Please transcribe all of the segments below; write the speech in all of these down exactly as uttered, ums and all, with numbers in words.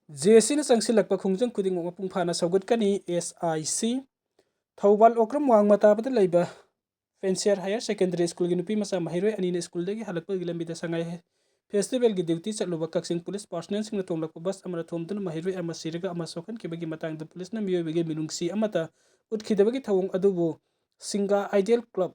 J ꯑꯦꯁ ꯁꯤꯅ ꯆꯪꯁꯤꯜꯂꯛꯄ ꯈꯣꯡꯖꯪ ꯈꯨꯗꯤꯡꯃꯛ ꯃꯄꯨꯡ ꯐꯥꯅ ꯁꯧꯒꯠꯀꯅꯤ꯫ ꯑꯦꯁ ꯑꯥꯏ ꯁꯤ꯫ ꯊꯧꯕꯥꯜ ꯑꯣꯀ꯭ꯔꯝ ꯋꯥꯡꯃ ꯇꯥꯕꯗ ꯂꯩꯕ ꯐꯦꯟꯁꯤꯌꯔ ꯍꯥꯌꯔ ꯁꯦꯀꯦꯟꯗꯔꯤ ꯁ꯭ꯀꯨꯜꯒꯤ ꯅꯨꯄꯤ ꯃꯆꯥ ꯃꯍꯩꯔꯣꯏ ꯑꯅꯤꯅ ꯁ꯭ꯀꯨꯜꯗꯒꯤ ꯍꯜꯂꯛꯄꯒꯤ ꯂꯝꯕꯤꯗ ꯁꯉꯥꯏ ꯐꯦꯁꯇꯤꯚꯦꯜꯒꯤ ꯗ꯭ꯌꯨꯇꯤ ꯆꯠꯂꯨꯕ ꯀꯛꯆꯤꯡ ꯄꯨꯂꯤꯁ ꯄꯥꯔꯁꯣꯅꯦꯜꯁꯤꯡꯅ ꯇꯣꯡꯂꯛꯄ ꯕꯁ ꯑꯃꯅ ꯊꯣꯝꯗꯨꯅ ꯃꯍꯩꯔꯣꯏ ꯑꯃ ꯁꯤꯔꯒ ꯑꯃ ꯁꯣꯛꯍꯟꯈꯤꯕꯒꯤ ꯃꯇꯥꯡꯗ ꯄꯨꯂꯤꯁꯅ ꯃꯤꯑꯣꯏꯕꯒꯤ ꯃꯤꯅꯨꯡꯁꯤ ꯑꯃꯠꯇ ꯎꯠꯈꯤꯗꯕꯒꯤ ꯊꯧꯑꯣꯡ ꯑꯗꯨꯕꯨ ꯁꯤꯡꯒꯥ ꯑꯥꯏꯗꯤꯌꯦꯜ ꯀ꯭ꯂꯕ,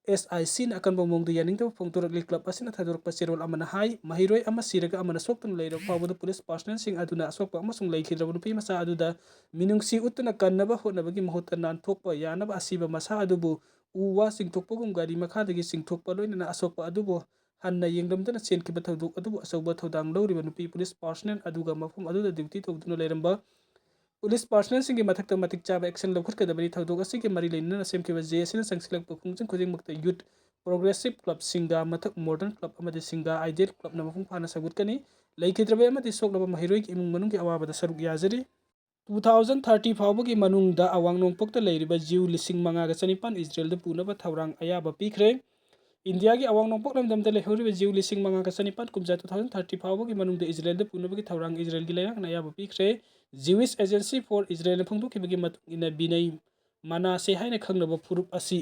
ꯑꯦꯁ ꯑꯥꯏ ꯁꯤꯅ ꯑꯀꯟꯕ ꯃꯑꯣꯡꯗ ꯌꯥꯅꯤꯡꯗꯕ ꯐꯣꯡꯗꯣꯔꯛꯂꯤ꯫ ꯀ꯭ꯂꯕ ꯑꯁꯤꯅ ꯊꯥꯗꯣꯔꯛꯄ ꯆꯦꯔꯣꯜ ꯑꯃꯅ ꯍꯥꯏ, ꯃꯍꯩꯔꯣꯏ ꯑꯃ ꯁꯤꯔꯒ ꯑꯃꯅ ꯁꯣꯛꯇꯨꯅ ꯂꯩꯔꯕ ꯐꯥꯎꯕꯗ ꯄꯨꯂꯤꯁ ꯄꯥꯔꯁꯣꯅꯦꯜꯁꯤꯡ ꯑꯗꯨꯅ ꯑꯁꯣꯛꯄ ꯑꯃꯁꯨꯡ ꯂꯩꯈꯤꯗ꯭ꯔꯕ ꯅꯨꯄꯤ ꯃꯆꯥ ꯑꯗꯨꯗ ꯃꯤꯅꯨꯡꯁꯤ ꯎꯠꯇꯨꯅ ꯀꯟꯅꯕ ꯍꯣꯠꯅꯕꯒꯤ ꯃꯍꯨꯠꯇ ꯅꯥꯟꯊꯣꯛꯄ ꯌꯥꯅꯕ ꯑꯁꯤꯕ ꯃꯁꯥ ꯑꯗꯨꯕꯨ ꯎ ꯋꯥ ꯆꯤꯡꯊꯣꯛꯄꯒꯨꯝ ꯒꯥꯔꯤ ꯃꯈꯥꯗꯒꯤ ꯆꯤꯡꯊꯣꯛꯄ, ꯂꯣꯏꯅꯅ ꯑꯁꯣꯛꯄ ꯑꯗꯨꯕꯨ ꯍꯟꯅ ꯌꯦꯡꯂꯝꯗꯅ ꯆꯦꯟꯈꯤꯕ ꯊꯧꯗꯣꯛ ꯑꯗꯨꯕꯨ ꯑꯆꯧꯕ ꯊꯧꯗꯥꯡ ꯂꯧꯔꯤꯕ ꯅꯨꯄꯤ ꯄꯨꯂꯤꯁ ꯄꯥꯔꯁꯣꯅꯦꯜ ꯑꯗꯨꯒ ꯃꯐꯝ ꯑꯗꯨꯗ ꯗ꯭ꯌꯨꯇꯤ ꯇꯧꯗꯨꯅ ꯂꯩꯔꯝꯕ ꯄꯨꯂꯤꯁ ꯄꯥꯔꯁꯣꯅꯦꯜꯁꯤꯡꯒꯤ ꯃꯊꯛꯇ ꯃꯇꯤꯛ ꯆꯥꯕ ꯑꯦꯛꯁꯟ ꯂꯧꯈꯠꯀꯗꯕꯅꯤ꯫ ꯊꯧꯗꯣꯛ ꯑꯁꯤꯒꯤ ꯃꯔꯤ ꯂꯩꯅꯅ ꯁꯦꯝꯈꯤꯕ ꯖꯦ ꯑꯦꯁ ꯁꯤꯅ ꯆꯪꯁꯤꯜꯂꯛꯄ ꯈꯣꯡꯖꯪ ꯈꯨꯗꯤꯡꯃꯛꯇ ꯌꯨꯠ ꯄ꯭ꯔꯣꯒ꯭ꯔꯦꯁꯤꯞ ꯀ꯭ꯂꯕ, ꯁꯤꯡꯒꯥ ꯃꯊꯛ ꯃꯣꯗꯔꯟ ꯀ꯭ꯂꯕ ꯑꯃꯗꯤ ꯁꯤꯡꯒꯥ ꯑꯥꯏꯗꯤꯌꯦꯜ ꯀ꯭ꯂꯕꯅ ꯃꯄꯨꯡ ꯐꯥꯅ ꯁꯧꯒꯠꯀꯅꯤ꯫ ꯂꯩꯈꯤꯗ꯭ꯔꯕ ꯑꯃꯗꯤ ꯁꯣꯛꯂꯕ ꯃꯍꯩꯔꯣꯏꯒꯤ ꯏꯃꯨꯡ ꯃꯅꯨꯡꯒꯤ ꯑꯋꯥꯕꯗ ꯁꯔꯨꯛ ꯌꯥꯖꯔꯤ꯫ Two thousand thirty ꯐꯥꯎꯕꯒꯤ ꯃꯅꯨꯡꯗ ꯑꯋꯥꯡ ꯅꯣꯡꯄꯣꯛꯇ ꯂꯩꯔꯤꯕ ꯖꯤꯎ ꯂꯤꯁꯤꯡ ꯃꯉꯥꯒ ꯆꯅꯤꯄꯥꯟ ꯏꯖꯔꯦꯜꯗ ꯄꯨꯅꯕ ꯊꯧꯔꯥꯡ ꯑꯌꯥꯕ ꯄꯤꯈ꯭ꯔꯦ꯫ ꯏꯟꯗꯤꯌꯥꯒꯤ ꯑꯋꯥꯡ ꯅꯣꯡꯄꯣꯛ ꯂꯝꯗꯝꯗ ꯂꯩꯍꯧꯔꯤꯕ ꯖꯤꯎ ꯂꯤꯁꯤꯡ ꯃꯉꯥꯒ ꯆꯅꯤꯄꯥꯟ ꯀꯨꯝꯖꯥ two thousand thirty ꯐꯥꯎꯕꯒꯤ ꯃꯅꯨꯡꯗ ꯏꯖꯔꯦꯜꯗ ꯄꯨꯅꯕꯒꯤ ꯊꯧꯔꯥꯡ ꯏꯖꯔꯦꯜꯒꯤ ꯂꯩꯉꯥꯛꯅ ꯑꯌꯥꯕ ꯄꯤꯈ꯭ꯔꯦ꯫ Jewish Agency for Israelꯅ ꯐꯣꯡꯗꯣꯛꯈꯤꯕꯒꯤ ꯃꯇꯨꯡ ꯏꯟꯅ ꯕꯤꯅꯩ ꯃꯅꯥꯁꯦ ꯍꯥꯏꯅ ꯈꯪꯅꯕ ꯐꯨꯔꯨꯞ ꯑꯁꯤ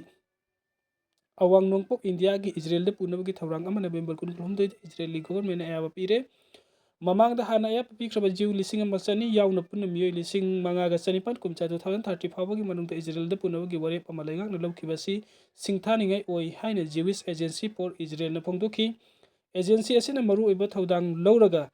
ꯑꯋꯥꯡ ꯅꯣꯡꯄꯣꯛ ꯏꯟꯗꯤꯌꯥꯒꯤ ꯏꯖꯔꯦꯜꯗ ꯄꯨꯅꯕꯒꯤ ꯊꯧꯔꯥꯡ ꯑꯃ ꯅꯕꯦꯝꯕꯔ ꯀꯨꯟꯍꯨꯝꯗꯣꯏꯗ ꯏꯖꯔꯦꯜꯒꯤ ꯒꯣꯚꯔꯟꯃꯦꯟꯅ ꯑꯌꯥꯕ ꯄꯤꯔꯦ꯫ ꯃꯃꯥꯡꯗ ꯍꯥꯟꯅ ꯑꯌꯥꯕ ꯄꯤꯈ꯭ꯔꯕ ꯖꯤꯎ ꯂꯤꯁꯤꯡ ꯑꯃ ꯆꯅꯤ ꯌꯥꯎꯅ ꯄꯨꯟꯅ ꯃꯤꯑꯣꯏ ꯂꯤꯁꯤꯡ ꯃꯉꯥꯒ ꯆꯅꯤꯄꯥꯟ ꯀꯨꯝꯖꯥ two thousand thirty ꯐꯥꯎꯕꯒꯤ ꯃꯅꯨꯡꯗ ꯏꯖꯔꯦꯜꯗ ꯄꯨꯅꯕꯒꯤ ꯋꯥꯔꯦꯞ ꯑꯃ ꯂꯩꯉꯥꯛꯅ ꯂꯧꯈꯤꯕ ꯑꯁꯤ ꯁꯤꯡꯊꯥꯅꯤꯡꯉꯥꯏ ꯑꯣꯏ ꯍꯥꯏꯅ Jewish Agency for Israelꯅ ꯐꯣꯡꯗꯣꯛꯈꯤ꯫ ꯑꯦꯖꯦꯟꯁꯤ ꯑꯁꯤꯅ ꯃꯔꯨꯑꯣꯏꯕ ꯊꯧꯗꯥꯡ ꯂꯧꯔꯒ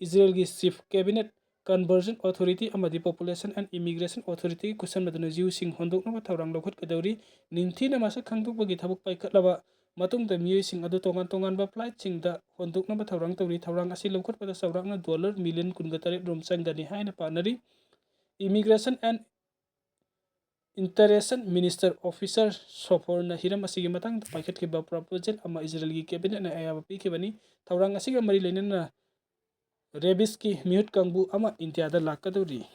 ꯏꯖꯔꯦꯜꯒꯤ ꯆꯤꯐ ꯀꯦꯕꯤꯅꯦꯠ, ꯀꯟꯚꯔꯖꯟ ꯑꯣꯊꯣꯔꯤꯇꯤ ꯑꯃꯗꯤ ꯄꯣꯄꯨꯂꯦꯁꯟ ꯑꯦꯟ ꯏꯃꯤꯒ꯭ꯔꯦꯁꯟ ꯑꯣꯊꯣꯔꯤꯇꯤꯒ ꯈꯨꯠꯁꯝꯅꯗꯨꯅ ꯖꯤꯎꯁꯤꯡ ꯍꯣꯟꯗꯣꯛꯅꯕ ꯊꯧꯔꯥꯡ ꯂꯧꯈꯠꯀꯗꯧꯔꯤ꯫ ꯅꯤꯡꯊꯤꯅ ꯃꯁꯛ ꯈꯪꯗꯣꯛꯄꯒꯤ ꯊꯕꯛ ꯄꯥꯏꯈꯠꯂꯕ ꯃꯇꯨꯡꯗ ꯃꯤꯑꯣꯏꯁꯤꯡ ꯑꯗꯨ ꯇꯣꯉꯥꯟ ꯇꯣꯉꯥꯟꯕ ꯐ꯭ꯂꯥꯏꯠꯁꯤꯡꯗ ꯍꯣꯟꯗꯣꯛꯅꯕ ꯊꯧꯔꯥꯡ ꯇꯧꯔꯤ꯫ ꯊꯧꯔꯥꯡ ꯑꯁꯤ ꯂꯧꯈꯠꯄꯗ ꯆꯥꯎꯔꯥꯛꯅ ꯗꯣꯂꯔ ꯃꯤꯂꯤꯌꯟ ꯀꯨꯟꯒ ꯇꯔꯦꯠ ꯔꯣꯝ ꯆꯪꯒꯅꯤ ꯍꯥꯏꯅ ꯄꯥꯅꯔꯤ꯫ ꯏꯃꯤꯒ꯭ꯔꯦꯁꯟ ꯑꯦꯟ ꯏꯟꯇꯔꯦꯁꯟ ꯃꯤꯅꯤꯁꯇꯔ ꯑꯣꯐꯤꯁꯔ ꯁꯣꯐꯣꯔꯅ ꯍꯤꯔꯝ ꯑꯁꯤꯒꯤ ꯃꯇꯥꯡꯗ ꯄꯥꯏꯈꯠꯈꯤꯕ ꯄ꯭ꯔꯄꯣꯖꯦꯜ ꯑꯃ ꯏꯖꯔꯦꯜꯒꯤ ꯀꯦꯕꯤꯅꯦꯠꯅ ꯑꯌꯥꯕ ꯄꯤꯈꯤꯕꯅꯤ꯫ ꯊꯧꯔꯥꯡ ꯑꯁꯤꯒ ꯃꯔꯤ ꯂꯩꯅꯅ ꯔꯦꯕꯤꯁꯀꯤ ꯃꯤꯍꯨꯠ ꯀꯥꯡꯕꯨ ꯑꯃ ꯏꯟꯗꯤꯌꯥꯗ ꯂꯥꯛꯀꯗꯧꯔꯤ꯫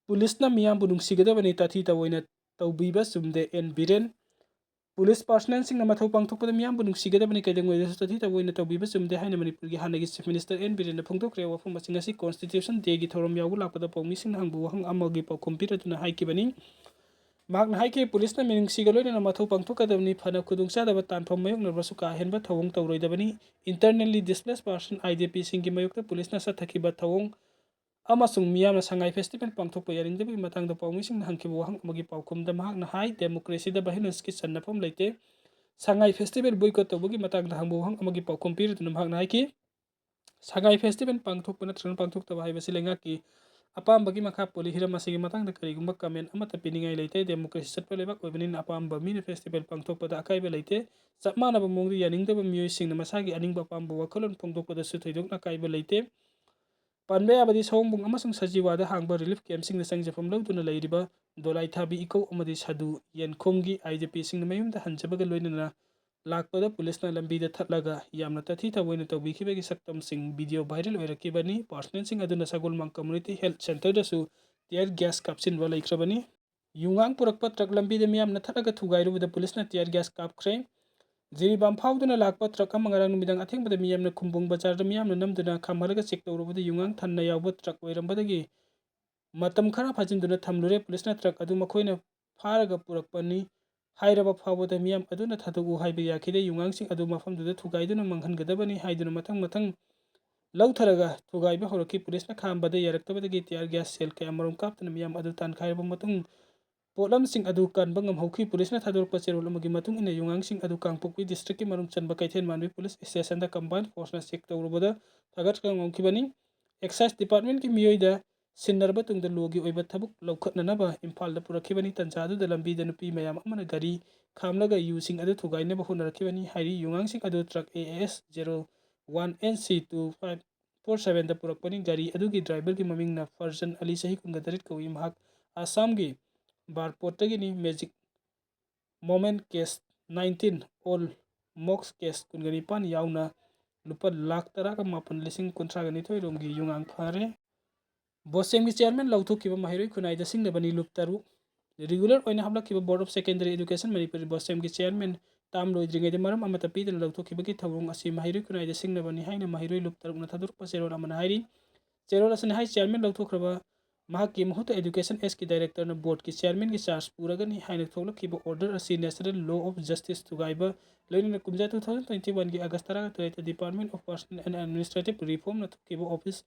ꯄꯨꯂꯤꯁꯅ ꯃꯤꯌꯥꯝꯕꯨ ꯅꯨꯡꯁꯤꯒꯗꯕꯅꯤ, ꯇꯥꯊꯤ ꯇꯥꯑꯣꯏꯅ ꯇꯧꯕꯤꯕ ꯆꯨꯝꯗꯦ, ꯑꯦꯟ ꯕꯤꯔꯦꯟ꯫ ꯄꯨꯂꯤꯁ ꯄꯥꯔꯁꯅꯦꯜꯁꯤꯡꯅ ꯃꯊꯧ ꯄꯥꯡꯊꯣꯛꯄꯗ ꯃꯤꯌꯥꯝꯕꯨ ꯅꯨꯡꯁꯤꯒꯗꯕꯅꯤ, ꯀꯩꯗꯧꯉꯩꯗꯁꯨ ꯇꯥꯊꯤ ꯇꯥꯑꯣꯏꯅ ꯇꯧꯕꯤꯕ ꯆꯨꯝꯗꯦ ꯍꯥꯏꯅ ꯃꯅꯤꯄꯨꯔꯒꯤ ꯍꯥꯟꯅꯒꯤ ꯆꯤꯐ ꯃꯤꯅꯤꯁꯇꯔ ꯑꯦꯟ ꯕꯤꯔꯦꯟꯅ ꯐꯣꯡꯗꯣꯛꯈ꯭ꯔꯦ꯫ ꯋꯥꯐꯝ ꯑꯁꯤꯡ ꯑꯁꯤ ꯀꯣꯟꯁꯇꯤꯇ꯭ꯌꯨꯁꯟ ꯗꯦꯒꯤ ꯊꯧꯔꯝ ꯌꯥꯎꯕ ꯂꯥꯛꯄꯗ ꯄꯥꯎꯃꯤꯁꯤꯡꯅ ꯍꯪꯕ ꯋꯥꯍꯪ ꯑꯃꯒꯤ ꯄꯥꯎꯈꯨꯝ ꯄꯤꯔꯗꯨꯅ ꯍꯥꯏꯈꯤꯕꯅꯤ꯫ ꯃꯍꯥꯛꯅ ꯍꯥꯏꯈꯤ, ꯄꯨꯂꯤꯁꯅ ꯃꯤꯅꯨꯡꯁꯤꯒ ꯂꯣꯏꯅꯅ ꯃꯊꯧ ꯄꯥꯡꯊꯣꯛꯀꯗꯕꯅꯤ, ꯐꯅ ꯈꯨꯗꯣꯡꯆꯥꯗꯕ ꯇꯥꯟꯐꯝ ꯃꯥꯌꯣꯛꯅꯔꯕꯁꯨ ꯀꯥ ꯍꯦꯟꯕ ꯊꯧꯑꯣꯡ ꯇꯧꯔꯣꯏꯗꯕꯅꯤ꯫ Internally displaced person, I D P ꯁꯤꯡꯒꯤ ꯃꯥꯌꯣꯛꯇ ꯄꯨꯂꯤꯁꯅ ꯆꯠꯊꯈꯤꯕ ꯊꯧꯑꯣꯡ ꯑꯃꯁꯨꯡ ꯃꯤꯌꯥꯝꯅ ꯁꯉꯥꯏ ꯐꯦꯁꯇꯤꯚꯦꯜ ꯄꯥꯡꯊꯣꯛꯄ ꯌꯥꯅꯤꯡꯗꯕꯒꯤ ꯃꯇꯥꯡꯗ ꯄꯥꯎꯃꯤꯁꯤꯡꯅ ꯍꯪꯈꯤꯕ ꯋꯥꯍꯪ ꯑꯃꯒꯤ ꯄꯥꯎꯈꯨꯝꯗ ꯃꯍꯥꯛꯅ ꯍꯥꯏ, ꯗꯦꯃꯣꯀ꯭ꯔꯦꯁꯤꯗ ꯚꯥꯏꯑꯣꯂꯦꯟꯁꯀꯤ ꯆꯟꯅꯐꯝ ꯂꯩꯇꯦ꯫ ꯁꯉꯥꯏ ꯐꯦꯁꯇꯤꯚꯦꯜ ꯕꯣꯏꯀꯣꯠ ꯇꯧꯕꯒꯤ ꯃꯇꯥꯡꯗ ꯍꯪꯕ ꯋꯥꯍꯪ ꯑꯃꯒꯤ ꯄꯥꯎꯈꯨꯝ ꯄꯤꯔꯗꯨꯅ ꯃꯍꯥꯛꯅ ꯍꯥꯏꯈꯤ, ꯁꯉꯥꯏ ꯐꯦꯁꯇꯤꯚꯦꯜ ꯄꯥꯡꯊꯣꯛꯄ ꯅꯠꯇ꯭ꯔꯒꯅ ꯄꯥꯡꯊꯣꯛꯇꯕ ꯍꯥꯏꯕꯁꯤ ꯂꯩꯉꯥꯛꯀꯤ ꯑꯄꯥꯝꯕꯒꯤ ꯃꯈꯥ ꯄꯣꯜꯂꯤ꯫ ꯍꯤꯔꯝ ꯑꯁꯤꯒꯤ ꯃꯇꯥꯡꯗ ꯀꯔꯤꯒꯨꯝꯕ ꯀꯃꯦꯟ ꯑꯃꯠꯇ ꯄꯤꯅꯤꯡꯉꯥꯏ ꯂꯩꯇꯦ꯫ ꯗꯦꯃꯣꯀ꯭ꯔꯦꯁꯤ ꯆꯠꯄ ꯂꯩꯕꯥꯛ ꯑꯣꯏꯕꯅꯤꯅ ꯑꯄꯥꯝꯕ ꯃꯤꯅ ꯐꯦꯁꯇꯤꯚꯦꯜ ꯄꯥꯡꯊꯣꯛꯄꯗ ꯑꯀꯥꯏꯕ ꯂꯩꯇꯦ꯫ ꯆꯞ ꯃꯥꯟꯅꯕ ꯃꯑꯣꯡꯗ ꯌꯥꯅꯤꯡꯗꯕ ꯃꯤꯑꯣꯏꯁꯤꯡꯅ ꯃꯁꯥꯒꯤ ꯑꯅꯤꯡꯕ ꯑꯄꯥꯝꯕ ꯋꯥꯈꯜꯂꯣꯟ ꯐꯣꯡꯗꯣꯛꯄꯗꯁꯨ ꯊꯣꯏꯗꯣꯛꯅ ꯑꯀꯥꯏꯕ ꯂꯩꯇꯦ꯫ ꯄꯟꯕ ꯌꯥꯕꯗꯤ ꯁꯑꯣꯝꯕꯨꯡ ꯑꯃꯁꯨꯡ ꯁꯖꯤꯋꯥꯗ ꯍꯥꯡꯕ ꯔꯤꯂꯤꯐ ꯀꯦꯝꯞꯁꯤꯡꯗ ꯆꯪꯖꯐꯝ ꯂꯧꯗꯨꯅ ꯂꯩꯔꯤꯕ ꯗꯣꯂꯥꯏꯊꯥꯕꯤ, ꯏꯀꯧ ꯑꯃꯗꯤ ꯁꯥꯗꯨ ꯌꯦꯟꯈꯣꯡꯒꯤ I D P ꯁꯤꯡꯅ ꯃꯌꯨꯝꯗ ꯍꯟꯖꯕꯒ ꯂꯣꯏꯅꯅ ꯂꯥꯛꯄꯗ ꯄꯨꯂꯤꯁꯅ ꯂꯝꯕꯤꯗ ꯊꯠꯂꯒ ꯌꯥꯝꯅ ꯇꯥꯊꯤ ꯇꯥꯑꯣꯏꯅ ꯇꯧꯕꯤꯈꯤꯕꯒꯤ ꯁꯛꯇꯝꯁꯤꯡ ꯚꯤꯗꯤꯑꯣ ꯚꯥꯏꯔꯦꯜ ꯑꯣꯏꯔꯛꯈꯤꯕꯅꯤ꯫ ꯄꯥꯔꯁꯅꯦꯜꯁꯤꯡ ꯑꯗꯨꯅ ꯁꯒꯣꯜꯃꯥꯡ ꯀꯝꯃ꯭ꯌꯨꯅꯤꯇꯤ ꯍꯦꯜꯊ ꯁꯦꯟꯇꯔꯗꯁꯨ ꯇꯤꯌꯔ ꯒ꯭ꯌꯥꯁ ꯀꯥꯞꯁꯤꯟꯕ ꯂꯩꯈ꯭ꯔꯕꯅꯤ꯫ ꯌꯨꯉꯥꯡ ꯄꯨꯔꯛꯄ ꯇ꯭ꯔꯛ ꯂꯝꯕꯤꯗ ꯃꯤꯌꯥꯝꯅ ꯊꯠꯂꯒ ꯊꯨꯒꯥꯏꯔꯨꯕꯗ ꯄꯨꯂꯤꯁꯅ ꯇꯤꯌꯔ ꯒ꯭ꯌꯥꯁ ꯀꯥꯞꯈ꯭ꯔꯦ꯫ ꯖꯤꯔꯤꯕꯥꯝ ꯐꯥꯎꯗꯨꯅ ꯂꯥꯛꯄ ꯇ꯭ꯔꯛ ꯑꯃ ꯉꯔꯥꯡ ꯅꯨꯃꯤꯗꯥꯡ ꯑꯊꯦꯡꯕꯗ ꯃꯤꯌꯥꯝꯅ ꯈꯨꯝꯕꯣꯡ ꯕꯖꯥꯔꯗ ꯃꯤꯌꯥꯝꯅ ꯅꯝꯗꯨꯅ ꯈꯥꯝꯍꯜꯂꯒ ꯆꯦꯛ ꯇꯧꯔꯨꯕꯗ ꯌꯨꯉꯥꯡ ꯊꯟꯅ ꯌꯥꯎꯕ ꯇ꯭ꯔꯛ ꯑꯣꯏꯔꯝꯕꯗꯒꯤ ꯃꯇꯝ ꯈꯔ ꯐꯥꯖꯤꯟꯗꯨꯅ ꯊꯝꯂꯨꯔꯦ꯫ ꯄꯨꯂꯤꯁꯅ ꯇ꯭ꯔꯛ ꯑꯗꯨ ꯃꯈꯣꯏꯅ ꯐꯥꯔꯒ ꯄꯨꯔꯛꯄꯅꯤ ꯍꯥꯏꯔꯕ ꯐꯥꯎꯕꯗ ꯃꯤꯌꯥꯝ ꯑꯗꯨꯅ ꯊꯥꯗꯣꯛꯎ ꯍꯥꯏꯕ ꯌꯥꯈꯤꯗꯦ꯫ ꯌꯨꯉꯥꯡꯁꯤꯡ ꯑꯗꯨ ꯃꯐꯝꯗꯨꯗ ꯊꯨꯒꯥꯏꯗꯨꯅ ꯃꯥꯡꯍꯟꯒꯗꯕꯅꯤ ꯍꯥꯏꯗꯨꯅ ꯃꯊꯪ ꯃꯊꯪ ꯂꯧꯊꯔꯒ ꯊꯨꯒꯥꯏꯕ ꯍꯧꯔꯛꯈꯤ꯫ ꯄꯨꯂꯤꯁꯅ ꯈꯥꯝꯕꯗ ꯌꯥꯔꯛꯇꯕꯗꯒꯤ ꯇꯤꯌꯥꯔ ꯒ꯭ꯌꯥꯁ ꯁꯦꯜ ꯀꯌꯥ ꯃꯔꯨꯝ ꯀꯥꯞꯇꯨꯅ ꯃꯤꯌꯥꯝ ꯑꯗꯨ ꯇꯥꯟꯈꯥꯏꯔꯕ ꯃꯇꯨꯡ ꯄꯣꯠꯂꯝꯁꯤꯡ ꯑꯗꯨ ꯀꯟꯕ ꯉꯝꯍꯧꯈꯤ꯫ ꯄꯨꯂꯤꯁꯅ ꯊꯥꯗꯣꯔꯛꯄ ꯆꯦꯔꯣꯜ ꯑꯃꯒꯤ ꯃꯇꯨꯡ ꯏꯟꯅ ꯌꯨꯉꯥꯡꯁꯤꯡ ꯑꯗꯨ ꯀꯥꯡꯄꯣꯛꯄꯤ ꯗꯤꯁꯇ꯭ꯔꯤꯛꯀꯤ ꯃꯅꯨꯡ ꯆꯟꯕ ꯀꯩꯊꯦꯜ ꯃꯥꯟꯕꯤ ꯄꯨꯂꯤꯁ ꯁ꯭ꯇꯦꯁꯟꯗ ꯀꯝꯕꯥꯏꯟ ꯐꯣꯔꯁꯅ ꯆꯦꯛ ꯇꯧꯔꯨꯕꯗ ꯊꯥꯒꯠꯈ꯭ꯔ ꯉꯝꯈꯤꯕꯅꯤ꯫ ꯑꯦꯛꯁꯥꯏꯁ ꯗꯤꯄꯥꯔꯠꯃꯦꯟꯠꯀꯤ ꯃꯤꯑꯣꯏꯗ ꯁꯤꯟꯅꯔꯕ ꯇꯨꯡꯗ ꯂꯣꯒꯤ ꯑꯣꯏꯕ ꯊꯕꯛ ꯂꯧꯈꯠꯅꯅꯕ ꯏꯝꯐꯥꯜꯗ ꯄꯨꯔꯛꯈꯤꯕꯅꯤ꯫ ꯇꯟꯖꯥ ꯑꯗꯨꯗ ꯂꯝꯕꯤꯗ ꯅꯨꯄꯤ ꯃꯌꯥꯝ ꯑꯃꯅ ꯒꯥꯔꯤ ꯈꯥꯝꯂꯒ ꯌꯨꯁꯤꯡ ꯑꯗꯨ ꯊꯨꯒꯥꯏꯅꯕ ꯍꯣꯠꯅꯔꯛꯈꯤꯕꯅꯤ ꯍꯥꯏꯔꯤ꯫ ꯌꯨꯉꯥꯡꯁꯤꯡ ꯑꯗꯨ truck A S zero one N C two five four sevenꯗ ꯄꯨꯔꯛꯄꯅꯤ꯫ ꯒꯥꯔꯤ ꯑꯗꯨꯒꯤ ꯗ꯭ꯔꯥꯏꯚꯔꯒꯤ ꯃꯃꯤꯡꯅ ꯐꯔꯖꯟ ꯑꯂꯤ, ꯆꯍꯤ ꯀꯨꯟꯒ ꯇꯔꯦꯠ ꯀꯧꯏ꯫ ꯃꯍꯥꯛ ꯑꯁꯥꯝꯒꯤ ꯕꯥꯔꯄꯣꯠꯇꯒꯤꯅꯤ꯫ Magic moment case nineteen, all mocks case ꯀꯨꯟꯒ ꯅꯤꯄꯥꯟ ꯌꯥꯎꯅ ꯂꯨꯄꯥ ꯂꯥꯈ ꯇꯔꯥꯒ ꯃꯥꯄꯟ ꯂꯤꯁꯤꯡ ꯀꯨꯟꯊ꯭ꯔꯥꯒ ꯅꯤꯊꯣꯏ ꯔꯣꯝꯒꯤ ꯌꯨꯉꯥꯡ ꯐꯥꯔꯦ꯫ ꯕꯣꯁꯦꯝꯒꯤ ꯆꯤꯌꯥꯔꯃꯦꯟ ꯂꯧꯊꯣꯛꯈꯤꯕ ꯃꯍꯩꯔꯣꯏ ꯈꯨꯟꯅꯥꯏꯗ ꯁꯤꯡꯅꯕꯅꯤ ꯂꯨꯞ ꯇꯔꯨꯛ꯫ ꯔꯤꯒꯨꯂꯔ ꯑꯣꯏꯅ ꯍꯥꯞꯂꯛꯈꯤꯕ Board of Secondary Education ꯃꯅꯤꯄꯨꯔ, ꯕꯣꯁꯦꯝꯒꯤ ꯆꯤꯌꯥꯔꯃꯦꯟ ꯇꯥꯝ ꯂꯣꯏꯗ꯭ꯔꯤꯉꯩꯗ ꯃꯔꯝ ꯑꯃꯠꯇ ꯄꯤꯗꯅ ꯂꯧꯊꯣꯛꯈꯤꯕꯒꯤ ꯊꯧꯑꯣꯡ ꯑꯁꯤ ꯃꯍꯩꯔꯣꯏ ꯈꯨꯟꯅꯥꯏꯗ ꯁꯤꯡꯅꯕꯅꯤ ꯍꯥꯏꯅ ꯃꯍꯩꯔꯣꯏ ꯂꯨꯞ ꯇꯔꯨꯛꯅ ꯊꯥꯗꯣꯔꯛꯄ ꯆꯦꯔꯣꯜ ꯑꯃꯅ ꯍꯥꯏꯔꯤ꯫ ꯆꯦꯔꯣꯜ ꯑꯁꯤꯅ ꯍꯥꯏ, ꯆꯤꯌꯥꯔꯃꯦꯟ ꯂꯧꯊꯣꯛꯈ꯭ꯔꯕ ꯃꯍꯥꯛꯀꯤ ꯃꯍꯨꯠꯇ Education Act ꯀꯤ ꯗꯥꯏꯔꯦꯛꯇꯔꯅ ꯕꯣꯔꯗꯀꯤ ꯆꯤꯌꯥꯔꯃꯦꯟꯒꯤ ꯆꯥꯔꯖ ꯄꯨꯔꯒꯅꯤ ꯍꯥꯏꯅ ꯊꯣꯛꯂꯛꯈꯤꯕ ꯑꯣꯔꯗꯔ ꯑꯁꯤ ꯅꯦꯁꯅꯦꯜ ꯂꯣ ꯑꯣꯐ ꯖꯁꯇꯤꯁ ꯊꯨꯒꯥꯏꯕ ꯂꯣꯏꯅꯅ ꯀꯨꯝꯖꯥ two thousand twenty one ꯒꯤ ꯑꯥꯒꯁ ꯇꯔꯥꯇꯔꯦꯠꯇ Department of Personnel and Administrative Reform ꯅ ꯊꯣꯛꯈꯤꯕ ꯑꯣꯐꯤꯁ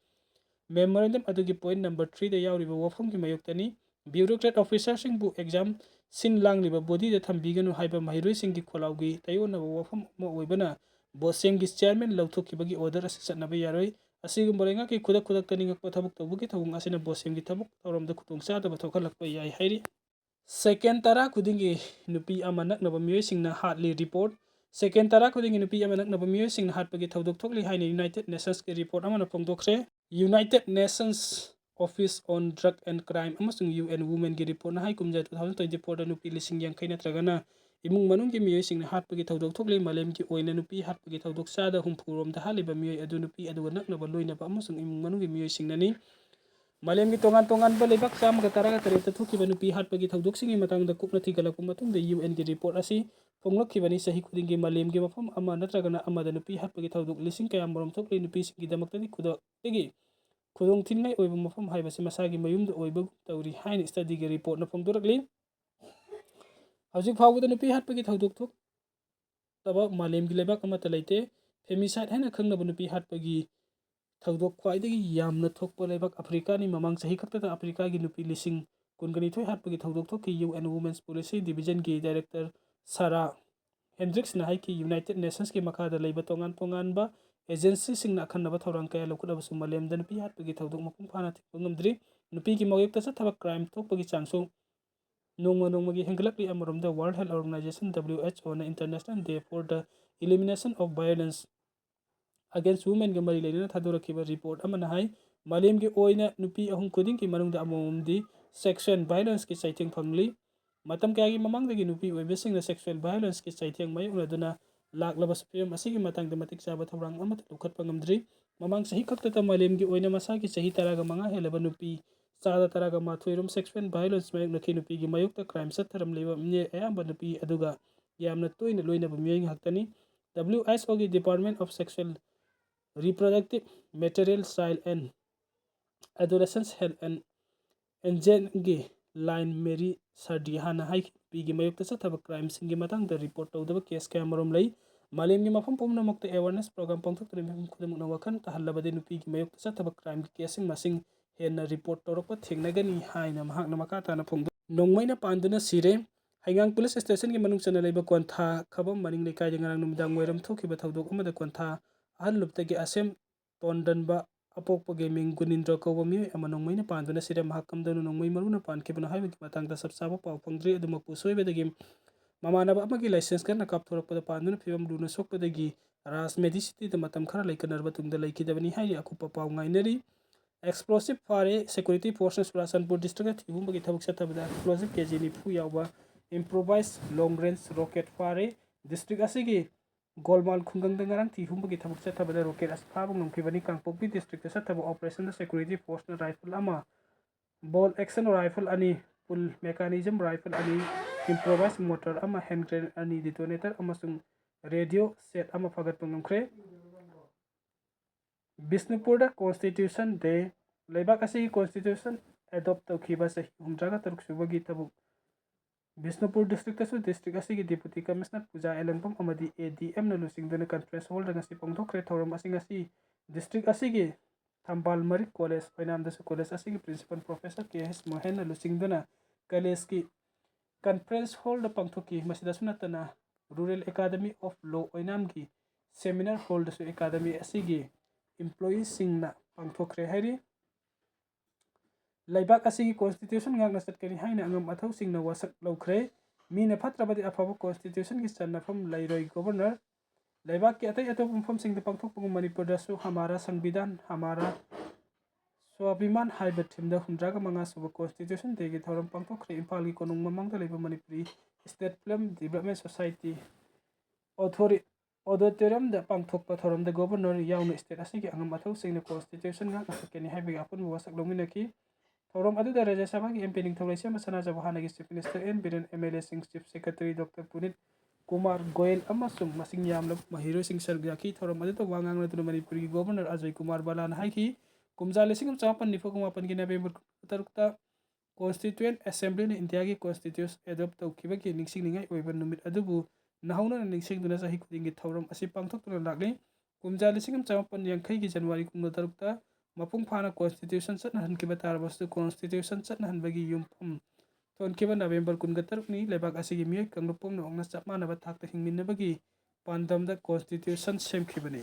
ꯃꯦꯃꯣꯔꯦꯟꯗꯝ ꯑꯗꯨꯒꯤ ꯄꯣꯏꯟꯠ ꯅꯝꯕꯔ three ꯗ ꯌꯥꯎꯔꯤꯕ ꯋꯥꯐꯝꯒꯤ ꯃꯥꯌꯣꯛꯇꯅꯤ꯫ Bureaucrat officer ꯁꯤꯡꯕꯨ exam ꯁꯤꯟ ꯂꯥꯡꯂꯤꯕ body ꯗ ꯊꯝꯕꯤꯒꯅꯨ ꯍꯥꯏꯕ ꯃꯍꯩꯔꯣꯏꯁꯤꯡꯒꯤ ꯈꯣꯜꯂꯥꯎꯒꯤ ꯇꯥꯏꯑꯣꯟꯅꯕ ꯋꯥꯐꯝ ꯑꯃ ꯑꯣꯏꯕꯅ ꯕꯣꯁꯦꯝꯒꯤ ꯆꯤꯌꯥꯔꯃꯦꯟ ꯂꯧꯊꯣꯛꯈꯤꯕꯒꯤ ꯑꯣꯔꯗꯔ ꯑꯁꯤ ꯆꯠꯅꯕ ꯌꯥꯔꯣꯏ꯫ ꯑꯁꯤꯒꯨꯝꯕ ꯂꯩꯉꯥꯛꯀꯤ ꯈꯨꯗꯛ ꯈꯨꯗꯛꯇ ꯅꯤꯡꯉꯛꯄ ꯊꯕꯛ ꯇꯧꯕꯒꯤ ꯊꯧꯑꯣꯡ ꯑꯁꯤꯅ ꯕꯣꯁꯦꯝꯒꯤ ꯊꯕꯛ ꯊꯧꯔꯝꯗ ꯈꯨꯗꯣꯡꯆꯥꯗꯕ ꯊꯣꯛꯍꯜꯂꯛꯄ ꯌꯥꯏ ꯍꯥꯏꯔꯤ꯫ ꯁꯦꯀꯦꯟ ꯇꯔꯥ ꯈꯨꯗꯤꯡꯒꯤ ꯅꯨꯄꯤ ꯑꯃ ꯅꯛꯅꯕ ꯃꯤꯑꯣꯏꯁꯤꯡꯅ ꯍꯥꯠꯂꯤ꯫ ꯔꯤꯄꯣꯔꯠ꯫ ꯁꯦꯀꯦꯟ ꯇꯔꯥ ꯈꯨꯗꯤꯡꯒꯤ ꯅꯨꯄꯤ ꯑꯃ ꯅꯛꯅꯕ ꯃꯤꯑꯣꯏꯁꯤꯡꯅ ꯍꯥꯠꯄꯒꯤ ꯊꯧꯗꯣꯛ ꯊꯣꯛꯂꯤ ꯍꯥꯏꯅ ꯌꯨꯅꯥꯏꯇꯦꯗ ꯅꯦꯁꯟꯁꯀꯤ ꯔꯤꯄꯣꯔꯠ ꯑꯃꯅ ꯐꯣꯡꯗꯣꯛꯈ꯭ꯔꯦ꯫ United nations Office on Drug and Crime ꯑꯃꯁꯨꯡ ꯌꯨ ꯑꯦꯟ Women ꯒꯤ ꯔꯤꯄꯣꯔꯠꯅ ꯍꯥꯏ, ꯀꯨꯝꯖꯥ two thousand twenty four ꯗ ꯅꯨꯄꯤ ꯂꯤꯁꯤꯡ ꯌꯥꯡꯈꯩ ꯅꯠꯇ꯭ꯔꯒꯅ ꯏꯃꯨꯡ ꯃꯅꯨꯡꯒꯤ ꯃꯤꯑꯣꯏꯁꯤꯡꯅ ꯍꯥꯠꯄꯒꯤ ꯊꯧꯗꯣꯛ ꯊꯣꯛꯂꯤ꯫ ꯃꯥꯂꯦꯝꯒꯤ ꯑꯣꯏꯅ ꯅꯨꯄꯤ ꯍꯥꯠꯄꯒꯤ ꯊꯧꯗꯣꯛ ꯆꯥꯗ ꯍꯨꯝꯐꯨ ꯔꯣꯝꯗ ꯍꯥꯠꯂꯤꯕ ꯃꯤꯑꯣꯏ ꯑꯗꯨ ꯅꯨꯄꯤ ꯑꯗꯨꯒ ꯅꯛꯅꯕ ꯂꯣꯏꯅꯕ ꯑꯃꯁꯨꯡ ꯏꯃꯨꯡ ꯃꯅꯨꯡꯒꯤ ꯃꯤꯑꯣꯏꯁꯤꯡꯅꯅꯤ꯫ ꯃꯥꯂꯦꯝꯒꯤ ꯇꯣꯉꯥꯟ ꯇꯣꯉꯥꯟꯕ ꯂꯩꯕꯥꯛ ꯆꯥꯝꯃꯒ ꯇꯔꯥꯒ ꯇꯔꯦꯠꯇ ꯊꯣꯛꯈꯤꯕ ꯅꯨꯄꯤ ꯍꯥꯠꯄꯒꯤ ꯊꯧꯗꯣꯛꯁꯤꯡꯒꯤ ꯃꯇꯥꯡꯗ ꯀꯨꯞꯅ ꯊꯤꯒꯠꯂꯛꯄ ꯃꯇꯨꯡꯗ ꯌꯨ ꯑꯦꯟ ꯒꯤ ꯔꯤꯄꯣꯔꯠ ꯑꯁꯤ ꯐꯣꯡꯂꯛꯈꯤꯕꯅꯤ꯫ ꯆꯍꯤ ꯈꯨꯗꯤꯡꯒꯤ ꯃꯥꯂꯦꯝꯒꯤ ꯃꯐꯝ ꯑꯃ ꯅꯠꯇ꯭ꯔꯒꯅ ꯑꯃꯗ ꯅꯨꯄꯤ ꯍꯥꯠꯄꯒꯤ ꯊꯧꯗꯣꯛ ꯂꯤꯁꯤꯡ ꯀꯌꯥꯃꯔꯣꯝ ꯊꯣꯛꯂꯤ꯫ ꯅꯨꯄꯤꯁꯤꯡꯒꯤꯗꯃꯛꯇꯗꯤ ꯈꯨꯗꯛꯇꯒꯤ ꯈꯨꯗꯣꯡ ꯊꯤꯅꯤꯡꯉꯥꯏ ꯑꯣꯏꯕ ꯃꯐꯝ ꯍꯥꯏꯕꯁꯤ ꯃꯁꯥꯒꯤ ꯃꯌꯨꯝꯗ ꯑꯣꯏꯕꯒꯨꯝ ꯇꯧꯔꯤ ꯍꯥꯏꯅ ꯁ꯭ꯇꯗꯤꯒꯤ ꯔꯤꯄꯣꯔꯠꯅ ꯐꯣꯡꯗꯣꯔꯛꯂꯤ꯫ ꯍꯧꯖꯤꯛ ꯐꯥꯎꯕꯗ ꯅꯨꯄꯤ ꯍꯥꯠꯄꯒꯤ ꯊꯧꯗꯣꯛ ꯊꯣꯛꯇꯕ ꯃꯥꯂꯦꯝꯒꯤ ꯂꯩꯕꯥꯛ ꯑꯃꯠꯇ ꯂꯩꯇꯦ꯫ ꯐꯦꯃꯤꯁꯥꯏꯗ ꯍꯥꯏꯅ ꯈꯪꯅꯕ ꯅꯨꯄꯤ ꯍꯥꯠꯄꯒꯤ ꯊꯧꯗꯣꯛ ꯈ꯭ꯋꯥꯏꯗꯒꯤ ꯌꯥꯝꯅ ꯊꯣꯛꯄ ꯂꯩꯕꯥꯛ ꯑꯐ꯭ꯔꯤꯀꯥꯅꯤ꯫ ꯃꯃꯥꯡ ꯆꯍꯤ ꯈꯛꯇꯗ ꯑꯐ꯭ꯔꯤꯀꯥꯒꯤ ꯅꯨꯄꯤ ꯂꯤꯁꯤꯡ ꯀꯨꯟꯒ ꯅꯤꯊꯣꯏ ꯍꯥꯠꯄꯒꯤ ꯊꯧꯗꯣꯛ ꯊꯣꯛꯈꯤ꯫ ꯌꯨ ꯑꯦꯟ ꯋꯨꯃꯦꯟꯁ ꯄꯣꯂꯤꯁꯤ ꯗꯤꯕꯤꯖꯟꯒꯤ ꯗꯥꯏꯔꯦꯛꯇꯔ ꯁꯥꯔꯥ ꯍꯦꯟꯗ꯭ꯔꯤꯛꯁꯅ ꯍꯥꯏꯈꯤ, ꯌꯨꯅꯥꯏꯇꯦꯗ ꯅꯦꯁꯟꯁꯀꯤ ꯃꯈꯥꯗ ꯂꯩꯕ ꯇꯣꯉꯥꯟ ꯇꯣꯉꯥꯟꯕ ꯑꯦꯖꯦꯟꯁꯤꯁꯤꯡꯅ ꯑꯈꯟꯅꯕ ꯊꯧꯔꯥꯡ ꯀꯌꯥ ꯂꯧꯈꯠꯂꯕꯁꯨ ꯃꯥꯂꯦꯝꯗ ꯅꯨꯄꯤ ꯍꯥꯠꯄꯒꯤ ꯊꯧꯗꯣꯛ ꯃꯄꯨꯡ ꯐꯥꯅ ꯊꯤꯡꯕ ꯉꯝꯗ꯭ꯔꯤ꯫ ꯅꯨꯄꯤꯒꯤ ꯃꯥꯌꯣꯛꯇ ꯆꯠꯊꯕ ꯀ꯭ꯔꯥꯏꯝ ꯊꯣꯛꯄꯒꯤ ꯆꯥꯡꯁꯨ ꯅꯣꯡꯃ ꯅꯣꯡꯃꯒꯤ ꯍꯦꯟꯒꯠꯂꯛꯂꯤ꯫ ꯑꯃꯔꯣꯝꯗ, World Health Organization, W H O ꯅ International Day for the Elimination of Violence Against Women ꯒ ꯃꯔꯤ ꯂꯩꯅꯅ ꯊꯥꯗꯣꯔꯛꯈꯤꯕ ꯔꯤꯄꯣꯔꯠ ꯑꯃꯅ ꯍꯥꯏ, ꯃꯥꯂꯦꯝꯒꯤ ꯑꯣꯏꯅ ꯅꯨꯄꯤ ꯑꯍꯨꯝ ꯈꯨꯗꯤꯡꯒꯤ ꯃꯅꯨꯡꯗ ꯑꯃꯃꯝꯗꯤ ꯁꯦꯛꯁꯨꯋꯦꯜ ꯚꯥꯏꯑꯣꯂꯦꯟꯁꯀꯤ ꯆꯩꯊꯦꯡ ꯐꯪꯂꯤ꯫ ꯃꯇꯝ ꯀꯌꯥꯒꯤ ꯃꯃꯥꯡꯗꯒꯤ ꯅꯨꯄꯤ ꯑꯣꯏꯕꯁꯤꯡꯅ ꯁꯦꯛꯁꯨꯋꯦꯜ ꯚꯥꯏꯑꯣꯂꯦꯟꯁꯀꯤ ꯆꯩꯊꯦꯡ ꯃꯥꯌꯣꯛꯅꯗꯨꯅ ꯂꯥꯛꯂꯕꯁꯨ, ꯐꯤꯚꯝ ꯑꯁꯤꯒꯤ ꯃꯇꯥꯡꯗ ꯃꯇꯤꯛ ꯆꯥꯕ ꯊꯧꯔꯥꯡ ꯑꯃꯠꯇ ꯂꯧꯈꯠꯄ ꯉꯝꯗ꯭ꯔꯤ꯫ ꯃꯃꯥꯡ ꯆꯍꯤ ꯈꯛꯇꯗ ꯃꯥꯂꯦꯝꯒꯤ ꯑꯣꯏꯅ ꯃꯁꯥꯒꯤ ꯆꯍꯤ ꯇꯔꯥꯒ ꯃꯉꯥ ꯍꯦꯜꯂꯕ ꯅꯨꯄꯤ ꯆꯥꯗ ꯇꯔꯥꯒ ꯃꯥꯊꯣꯏ ꯔꯣꯝ sexual violence ꯃꯥꯌꯣꯛꯅꯈꯤ꯫ ꯅꯨꯄꯤꯒꯤ ꯃꯥꯌꯣꯛꯇ crime ꯆꯠꯊꯔꯝꯂꯤꯕ ꯃꯤꯑꯣꯏ ꯑꯌꯥꯝꯕ ꯅꯨꯄꯤ ꯑꯗꯨꯒ ꯌꯥꯝꯅ ꯇꯣꯏꯅ ꯂꯣꯏꯅꯕ ꯃꯤꯑꯣꯏ ꯉꯥꯛꯇꯅꯤ꯫ W H O ꯒꯤ Department of Sexual Reproductive Material, Child and Adolescent Health and Agingꯒꯤ line Mary Sardi ꯍꯥꯟꯅ ꯍꯥꯏꯈꯤ, ꯅꯨꯄꯤꯒꯤ ꯃꯥꯌꯣꯛꯇ ꯆꯠꯊꯕ crimeꯁꯤꯡꯒꯤ ꯃꯇꯥꯡꯗ report ꯇꯧꯗꯕ case ꯀꯌꯥ ꯃꯔꯨꯝ ꯂꯩ꯫ ꯃꯥꯂꯦꯝꯒꯤ ꯃꯐꯝ ꯄꯨꯝꯅꯃꯛꯇ awareness program ꯄꯥꯡꯊꯣꯛꯇꯨꯅ ꯃꯤꯄꯨꯝ ꯈꯨꯗꯤꯡꯃꯛꯅ ꯋꯥꯈꯜ ꯇꯥꯍꯜꯂꯕꯗꯤ ꯅꯨꯄꯤꯒꯤ ꯃꯥꯌꯣꯛꯇ ꯆꯠꯊꯕ crimeꯒꯤ caseꯁꯤꯡ ꯃꯁꯤꯡ ꯍꯦꯟꯅ report ꯇꯧꯔꯛꯄ ꯊꯦꯡꯅꯒꯅꯤ ꯍꯥꯏꯅ ꯃꯍꯥꯛꯅ ꯃꯈꯥ ꯇꯥꯅ ꯐꯣꯡꯗꯣꯛ-, ꯅꯣꯡꯃꯩꯅ ꯄꯥꯟꯗꯨꯅ ꯁꯤꯔꯦ꯫ ꯍꯩꯉꯥꯡ police stationꯒꯤ ꯃꯅꯨꯡ ꯆꯟꯅ ꯂꯩꯕ ꯀꯣꯟꯊꯥ ꯈꯕꯝ ꯃꯅꯤꯡ ꯂꯩꯀꯥꯏꯗ ꯉꯔꯥꯡ ꯅꯨꯃꯤꯗꯥꯡ ꯋꯥꯏꯔꯝ ꯊꯣꯛꯈꯤꯕ ꯊꯧꯗꯣꯛ ꯑꯃꯗ ꯀꯣꯟꯊꯥ ꯑꯍꯜ ꯂꯨꯞꯇꯒꯤ ꯑꯁꯦꯝ ꯇꯣꯟꯗꯟꯕ ꯑꯄꯣꯛꯄꯒꯤ ꯃꯤꯡ ꯒꯨꯅꯤꯟꯗ꯭ꯔ ꯀꯧꯕ ꯃꯤꯑꯣꯏ ꯑꯃ ꯅꯣꯡꯃꯩꯅ ꯄꯥꯟꯗꯨꯅ ꯁꯤꯔꯦ꯫ ꯃꯍꯥꯛ ꯀꯝꯗꯧꯅ ꯅꯣꯡꯃꯩ ꯃꯔꯨꯅ ꯄꯥꯟꯈꯤꯕꯅꯣ ꯍꯥꯏꯕꯒꯤ ꯃꯇꯥꯡꯗ ꯆꯞ ꯆꯥꯕ ꯄꯥꯎ ꯐꯪꯗ꯭ꯔꯤ꯫ ꯑꯗꯨꯃꯛꯄꯨ ꯁꯣꯏꯕꯗꯒꯤ ꯃꯃꯥꯟꯅꯕ ꯑꯃꯒꯤ license gunꯅ ꯀꯥꯞꯊꯣꯔꯛꯄꯗ ꯄꯥꯟꯗꯨꯅ ꯐꯤꯕꯝ ꯂꯨꯅ ꯁꯣꯛꯄꯗꯒꯤ ꯔꯥꯖ ꯃꯦꯗꯤꯁꯤꯇꯤꯗ ꯃꯇꯝ ꯈꯔ ꯂꯩꯀꯠꯅꯔꯕ ꯇꯨꯡꯗ ꯂꯩꯈꯤꯗꯕꯅꯤ ꯍꯥꯏꯔꯤ꯫ ꯑꯀꯨꯞꯄ ꯄꯥꯎ ꯉꯥꯏꯅꯔꯤ꯫ Explosive ꯐꯥꯔꯦ꯫ Security forceꯅ ꯆꯨꯔꯥꯆꯥꯟꯄꯨꯔ districtꯇ ꯊꯤꯍꯨꯝꯕꯒꯤ ꯊꯕꯛ ꯆꯠꯊꯕꯗ explosive K G ꯅꯤꯐꯨ ꯌꯥꯎꯕ improvised long range rocket ꯐꯥꯔꯦ꯫ District ꯑꯁꯤꯒꯤ ꯒꯣꯜꯃꯥꯜ ꯈꯨꯡꯒꯪꯗ ꯉꯔꯥꯡ ꯊꯤꯍꯨꯝꯕꯒꯤ ꯊꯕꯛ ꯆꯠꯊꯕꯗ rocket ꯑꯁꯤ ꯐꯥꯕ ꯉꯝꯈꯤꯕꯅꯤ꯫ ꯀꯥꯡꯄꯣꯛꯄꯤ districtꯇ ꯆꯠꯊꯕ operationꯗ security forceꯅ rifle ꯑꯃ, bolt action rifle ꯑꯅꯤ, pull mechanism rifle ꯑꯅꯤ, improvised mortar ꯑꯃ, hand grenade ꯑꯅꯤ, detonator ꯑꯃꯁꯨꯡ radio set ꯑꯃ ꯐꯥꯒꯠꯄ ꯉꯝꯈ꯭ꯔꯦ꯫ ꯕꯤꯁꯅꯨꯄꯨꯔꯗ Constitution Day꯫ ꯂꯩꯕꯥꯛ ꯑꯁꯤꯒꯤ constitution adopt ꯇꯧꯈꯤꯕ ꯆꯍꯤ ꯍꯨꯝꯗ꯭ꯔꯥꯒ ꯇꯔꯨꯛ ꯁꯨꯕꯒꯤ ꯊꯕꯛ ꯕꯤꯁꯅꯨꯄꯨꯔ districtꯇꯁꯨ district ꯑꯁꯤꯒꯤ Deputy Commissioner ꯄꯨꯖꯥ ꯑꯦꯂꯦꯡꯕꯝ ꯑꯃꯗꯤ A D Mꯅ ꯂꯨꯆꯤꯡꯗꯨꯅ conference hallꯗ ꯉꯁꯤ ꯄꯥꯡꯊꯣꯛꯈ꯭ꯔꯦ꯫ ꯊꯧꯔꯝ ꯑꯁꯤ ꯉꯁꯤ district ꯑꯁꯤꯒꯤ ꯊꯝꯕꯥꯜ ꯃꯔꯤꯛ college ꯑꯣꯏꯅꯥꯝꯗꯁꯨ college ꯑꯁꯤꯒꯤ principal professor K H ꯃꯣꯍꯟꯅ ꯂꯨꯆꯤꯡꯗꯨꯅ collegeꯀꯤ conference hallꯗ ꯄꯥꯡꯊꯣꯛꯈꯤ꯫ ꯃꯁꯤꯗꯁꯨ ꯅꯠꯇꯅ Rural Academy of Law ꯑꯣꯏꯅꯥꯝꯒꯤ seminar hallꯗꯁꯨ academy ꯑꯁꯤꯒꯤ employeeꯁꯤꯡꯅ ꯄꯥꯡꯊꯣꯛꯈ꯭ꯔꯦ ꯍꯥꯏꯔꯤ꯫ ꯂꯩꯕꯥꯛ ꯑꯁꯤꯒꯤ constitution ꯉꯥꯛꯅ ꯆꯠꯀꯅꯤ ꯍꯥꯏꯅ ꯑꯉꯝ ꯑꯊꯧꯁꯤꯡꯅ ꯋꯥꯁꯛ ꯂꯧꯈ꯭ꯔꯦ꯫ ꯃꯤꯅ ꯐꯠꯇ꯭ꯔꯕꯗꯤ ꯑꯐꯕ constitutionꯒꯤ ꯆꯟꯅꯐꯝ ꯂꯩꯔꯣꯏ꯫ Governor ꯂꯩꯕꯥꯛꯀꯤ ꯑꯇꯩ ꯑꯇꯣꯞꯄ ꯃꯐꯝꯁꯤꯡꯗ ꯄꯥꯡꯊꯣꯛꯄꯒꯨꯝ ꯃꯅꯤꯄꯨꯔꯗꯁꯨ ꯍꯃꯥꯔꯥ ꯁꯪꯕꯤꯙꯥꯟ, ꯍꯃꯥꯔꯥ ꯁ꯭ꯋꯥꯚꯤꯃꯥꯟ ꯍꯥꯏꯕ themeꯗ ꯍꯨꯝꯗ꯭ꯔꯥꯒ ꯃꯉꯥ ꯁꯨꯕ Constitution Dayꯒꯤ ꯊꯧꯔꯝ ꯄꯥꯡꯊꯣꯛꯈ꯭ꯔꯦ꯫ ꯏꯝꯐꯥꯜꯒꯤ ꯀꯣꯅꯨꯡ ꯃꯃꯥꯡꯗ ꯂꯩꯕ Manipuri State Film Development Society Authori-, auditoriumꯗ ꯄꯥꯡꯊꯣꯛꯄ ꯊꯧꯔꯝꯗ Governor ꯌꯥꯎꯅ state ꯑꯁꯤꯒꯤ ꯑꯉꯝ ꯑꯊꯧꯁꯤꯡꯅ constitution ꯉꯥꯛꯅ ꯆꯠꯀꯅꯤ ꯍꯥꯏꯕꯒꯤ ꯑꯄꯨꯟꯕ ꯋꯥꯁꯛ ꯂꯧꯃꯤꯟꯅꯈꯤ꯫ ꯊꯧꯔꯝ ꯑꯗꯨꯗ ꯔꯥꯖ꯭ꯌ ꯁꯚꯥꯒꯤ M P ꯅꯤꯡꯊꯧ ꯂꯩꯁꯦꯝꯕ ꯁꯅꯥꯖꯥꯎꯕ, ꯍꯥꯟꯅꯒꯤ Chief Minister N Biren, M L Aꯁꯤꯡ, Chief Secretary Doctor ꯄꯨꯅꯤꯠ Kumar Goyal ꯑꯃꯁꯨꯡ ꯃꯁꯤꯡ ꯌꯥꯝꯂꯕ ꯃꯍꯩꯔꯣꯏꯁꯤꯡ ꯁꯔꯨꯛ ꯌꯥꯈꯤ꯫ ꯊꯧꯔꯝ ꯑꯗꯨꯗ ꯋꯥ ꯉꯥꯡꯂꯗꯨꯅ ꯃꯅꯤꯄꯨꯔꯒꯤ Governor ꯑꯖꯣꯏ ꯀꯨꯃꯥꯔ ꯕꯂꯥꯅ ꯍꯥꯏꯈꯤ, ꯀꯨꯝꯖꯥ ꯂꯤꯁꯤꯡ ꯑꯃ ꯆꯃꯥꯄꯟ ꯅꯤꯐꯨ ꯃꯥꯄꯟꯒꯤ November ꯀꯨꯟꯇꯔꯨꯛꯇ Constituent Assemblyꯅ ꯏꯟꯗꯤꯌꯥꯒꯤ Constitution adopt ꯇꯧꯈꯤꯕꯒꯤ ꯅꯤꯡꯁꯤꯡꯅꯤꯡꯉꯥꯏ ꯑꯣꯏꯕ ꯅꯨꯃꯤꯠ ꯑꯗꯨꯕꯨ ꯅꯧꯍꯧꯅꯅ ꯅꯤꯡꯁꯤꯡꯗꯨꯅ ꯆꯍꯤ ꯈꯨꯗꯤꯡꯒꯤ ꯊꯧꯔꯝ ꯑꯁꯤ ꯄꯥꯡꯊꯣꯛꯇꯨꯅ ꯂꯥꯛꯂꯤ꯫ ꯀꯨꯝꯖꯥ ꯂꯤꯁꯤꯡ ꯑꯃ ꯆꯃꯥꯄꯟ ꯌꯥꯡꯈꯩꯒꯤ January ꯀꯨꯟꯇꯔꯨꯛꯇ ꯃꯄꯨꯡ ꯐꯥꯅ Constitution ꯆꯠꯅꯍꯟꯈꯤꯕ ꯇꯥꯔꯕꯁꯨ, Constitution ꯆꯠꯅꯍꯟꯕꯒꯤ ꯌꯨꯝꯐꯝ ꯊꯣꯟꯈꯤꯕ November ꯀꯨꯟꯇꯔꯨꯛꯅꯤ꯫ ꯂꯩꯕꯥꯛ ꯑꯁꯤꯒꯤ ꯃꯤꯑꯣꯏ ꯀꯥꯡꯂꯨꯞ ꯄꯨꯝꯅꯃꯛꯅ ꯆꯞ ꯃꯥꯟꯅꯕ ꯊꯥꯛꯇ ꯍꯤꯡꯃꯤꯟꯅꯕꯒꯤ ꯄꯥꯟꯗꯝꯗ Constitution ꯁꯦꯝꯈꯤꯕꯅꯤ꯫